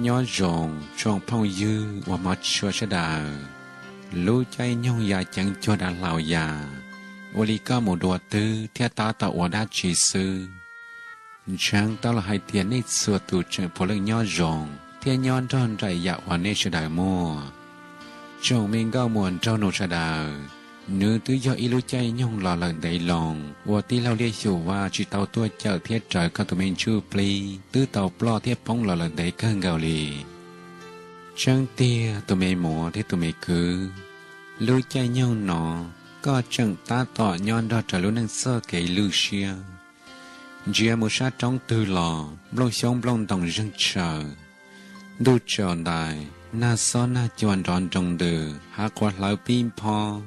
Nyob zoo tsoom phooj ywg uas hmov tshua sawv daws. Lub caij nyoog ya ceev cuag dav hlau ya, ua li koj mus dua twg thiab tab tom ua dab tsi xwb? Ntseeg tau los hais tias nej txhua tus tseem puav leej nyob zoo thiab nyob nrog nraim yam uas nej sawv daws muaj. Tsoom me nkauj muam nraug nus sawv daws, nws twb yog ib lub caij nyoog los lawm ntev loo uas tij laug Liaj Xyum Vaj tsis tau tuaj cawm thiab raws koj tus me ntsuj plig twb tau ploj thiab poob los lawm ntev kawg nkaus li. Tseeb tiag tus me muam thiab tus me kwv, lub caij nyoog no koj tseem tab tom nyob nrog rawv lub neej txoj kev lwj siab. Ntsia mus sab roob twg los nplooj xyoob nplooj ntoos zeeg tshaws. Ntuj tsaus ntais, nag xob nag cua nrov nroo ntws, hav qhuav hlawv pib nphob,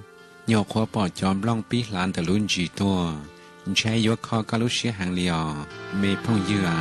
nyuam qhuav pom cov nplooj pib hlav ntawm lub ntsis tuaj, ntshe yuav kho koj lub siab heev li os me phooj ywg a.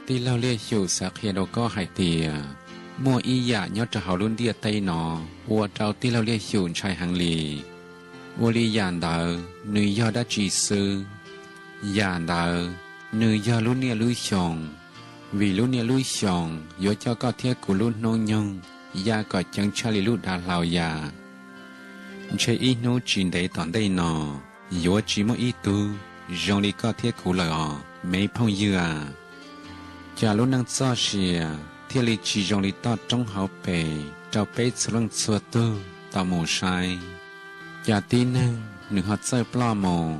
Tij laug Liaj Xyum xav qhia rau koj hais tias, muaj ib yam nyob rau hauv lub ntiaj teb no ua rau tij laug Liaj Xyum ntshai heev li. Ua li yam ntawd nws yog dab tsi xwb? Yam ntawd nws yog lub niaj lub xyoo, vim lub niaj lub xyoo yuav coj koj thiab kuv lub hnub nyoog ya kom ceev tshaj li lub dav hlau ya. Ntshe ib hnub tsis ntev tom ntej no yuav tsis muaj ib tug zoo li koj thiab kuv lawm os me phooj ywg a. Cas lub neej txoj sia thiaj li tsis zoo li toj roob hauv pes rau peb txhua leej txhua tug tau mus saib? Cas tib neeg nws ho txawj ploj mus,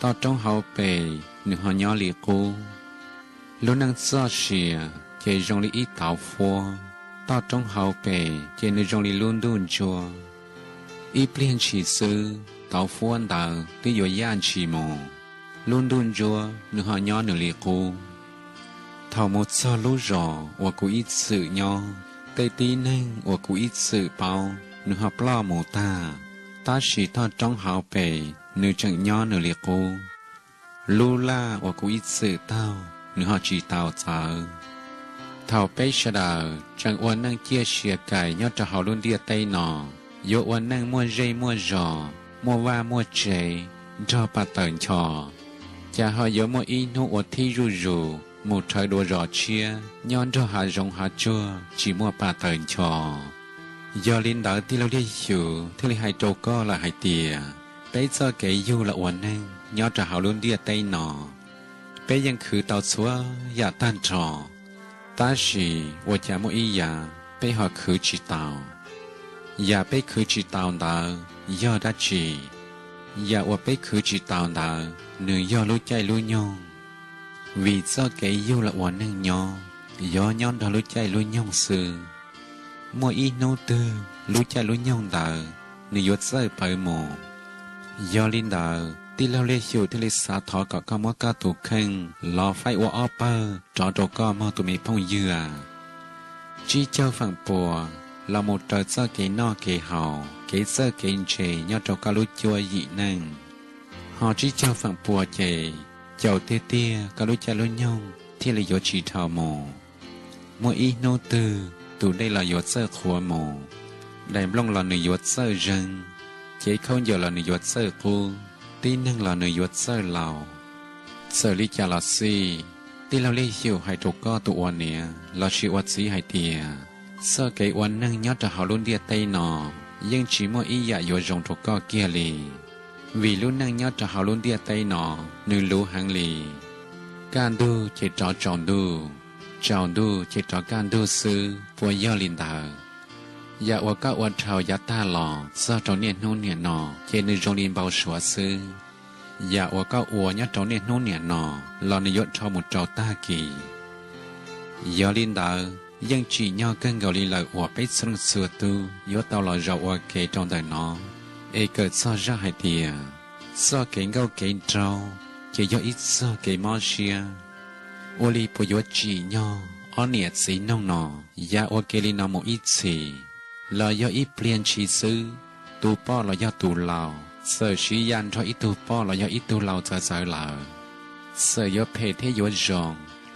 toj roob hauv pes nws ho nyob li qub? Lub neej txoj sia ces zoo li ib tauv fuab, toj roob hauv pes ces nws zoo li lub ntuj ntsuab. Ib pliag ntshis xwb tauv fuab ntawd twb yuav yaj ntshis mus, lub ntuj ntsuab nws ho nyob nws li qub. Thaum mus txog lub zos uas kuv ib txwm nyob, tej tib neeg uas kuv ib txwm paub nws ho ploj mus tag, tab sis toj roob hauv pes nws tseem nyob nws li qub. Lub laj uas kuv ib txwm taug nws ho tsis tau txawv. Thaum peb sawv daws tseem ua neej ciaj sia kais nyob rau hauv lub ntiaj teb no, yuav ua neej muaj zej muaj zos, muaj vaj muaj tsev, nrog paj taws nchos, cas ho yuav muaj ib hnub ua thib zuj zus mus rhawv dua zos tshiab nyob nrog hav zoov hav tsuag tsis muaj paj taws nchos. Yog li ntawd tij laug Liaj Xyum thiaj li hais rau koj lawm hais tias, peb txoj kev yug los ua neeg nyob rau hauv lub ntiaj teb no, peb yeej khwv tau txhua yam tag nrho, tab sis ua cas muaj ib yam peb ho khwv tsis tau. Yam peb khwv tsis tau ntawd yog dab tsi? Yam uas peb khwv tsis tau ntawd nws yog lub caij lub nyoog. Vim txoj kev yug los ua neeg nyob, yog nyob nrog lub caij lub nyoog xwb. Muaj ib hnub twg lub caij lub nyoog ntawd nws yuav txawj pawv mus. Yog li ntawd tij laug Liaj Xyum thiaj li xav thov kom koj muab koj tus kheej los faib ua ob pawg rov rau koj mog tus me phooj ywg a. Tsib caug feem pua los mus raws txoj kev noj kev haus, kev txawj kev ntse nyob rau koj lub cuab yim neej. Ho tsib caug feem pua ces caum tiag tiag koj lub caij lub nyoog thiaj li yuav tsis dhau mus. Muaj ib hnub twg tus dej los yuav txawj qhuav mus, daim nplooj los nws yuav txawj zeeg, cev khaub ncaws los nws yuav txawj qub, tib neeg los nws yuav txawj laus. Txawm li cas los xij, Tij laug Liaj Xyum hais rau koj tus ua niam lossis ua txiv hais tias, txoj kev ua neeg nyob rau hauv lub ntiaj teb no yeej tsis muaj ib yam yuav zoo rau koj kiag li. Vim lub neej nyob rau hauv lub ntiaj teb no nws luv heev li. Kaj ntug ces rov tsaus ntuj, tsaus ntuj ces rov kaj ntug xwb, puas yog li ntawd? Yam uas koj ua dhau yav tag los txog rau niaj hnub niam no ces nws zoo li npau suav xwb. Yam uas koj ua nyob rau niaj hnub niam no los nws yuav dhau mus rau tag kis. Yog li ntawd, yeej tsim nyog kawg nkaus li lawm uas peb txhua leej txhua tug yuav tau los zaum ua ke rau ntawm no, es kawm txog zaj hais tias, txoj kev nkauj kev nraug ces yog ib txoj kev mob siab. Ua li puas yuav tsim nyog ob niam txiv noog no, yav ua ke li no mus ib txhis, los yog ib pliag ntshis xwb, tus poj los yog tus laus txawm siv ya nrog ib tug poj los yog ib tug laus txawv txawv lawm, txawm yuav phem thiab yuav zoo,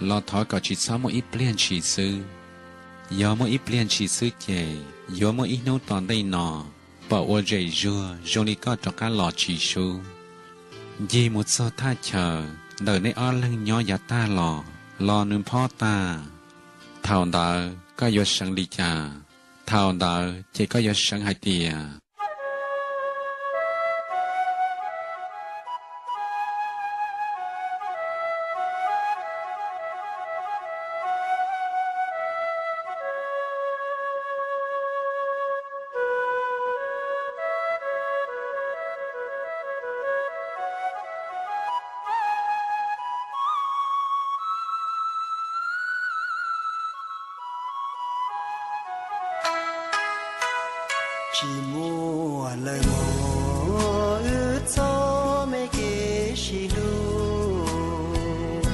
los thov kom tsis txhob muaj ib pliag ntshis xwb. Yog muaj ib pliag ntshis xwb ces yuav muaj ib hnub tom ntej no, pom ua zem zuag zoo li koj rov qab los tsis sub. Ncig mus txog thaj chaw ntawm neb ob leeg nyob yav tag los, los nws phob tag. Thaum ntawd koj yuav seev li cas? Thaum ntawd ces koj yuav seev hais tias, tsis muaj lawm mog, wb txoj me kev sib hlub.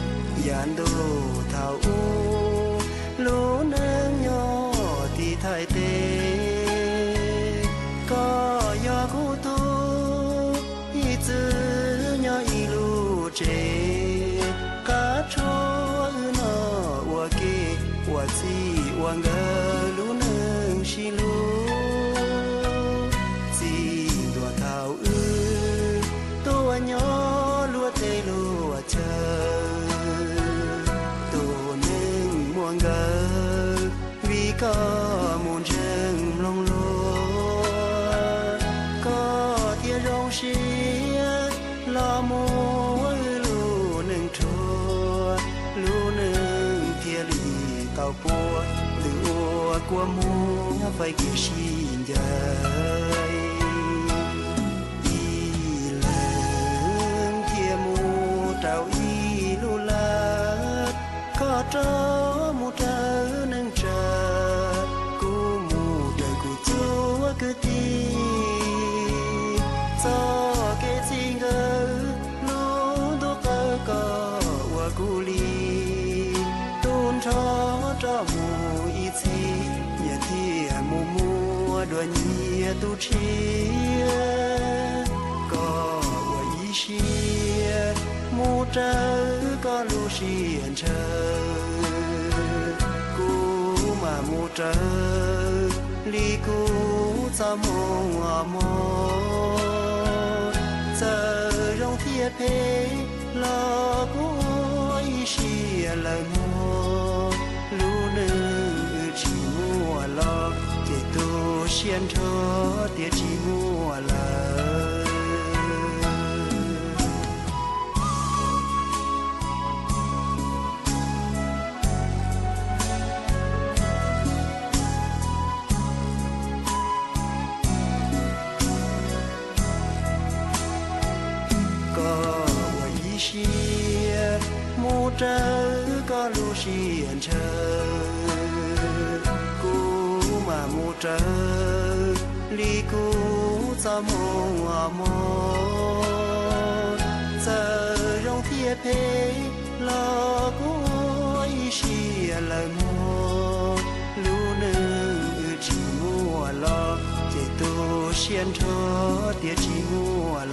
Yav ntuj thaum ub, lub neej nyob tim Thaib teb, koj yog kuv tug, ib txwm nyob ib lub tsev. Qab tshuab wb noj ua ke, ua txij ua nkawm lub neej sib hlub. Txij ntua thaum wb tuaj nyob luag tej luag chaw, tus neeg muaj nkawm, vim koj mus ntseeg mloog luag, koj thiaj zoo siab los muab wb lub neej rhuav, lub neej thiaj li tau puas, twb ua kua muag faib kev sib ncaim. Ib leeg thiaj mus rau ib lub laj, koj rov mus raws neej tsa, kuv mus raws kuv txhua kwv tij. Txoj kev txij nkawm lub ntuj qawm koj ua kuv li, tu nrho rov mus ib txhis, nyias thiaj mus muaj dua nyias tus tshiab. Koj ua ib siab mus raws koj lub siab ntshaw, kuv mam mus raws li kuv txoj moo os mog. Txawm zoo thiab phem los kuv ua ib siab lawm mog. Lub neej wb tsis muaj los ces tu siab nrho tias tsis muaj lawm. Koj ua ib siab mus raws koj lub siab ntshaw, kuv mam mus raws li kuv txoj moo os mog. Txawm zoo thiab phem los kuv ua ib siab lawm mog. Lub neej wb tsis muaj los ces tu siab nrho tias tsis muaj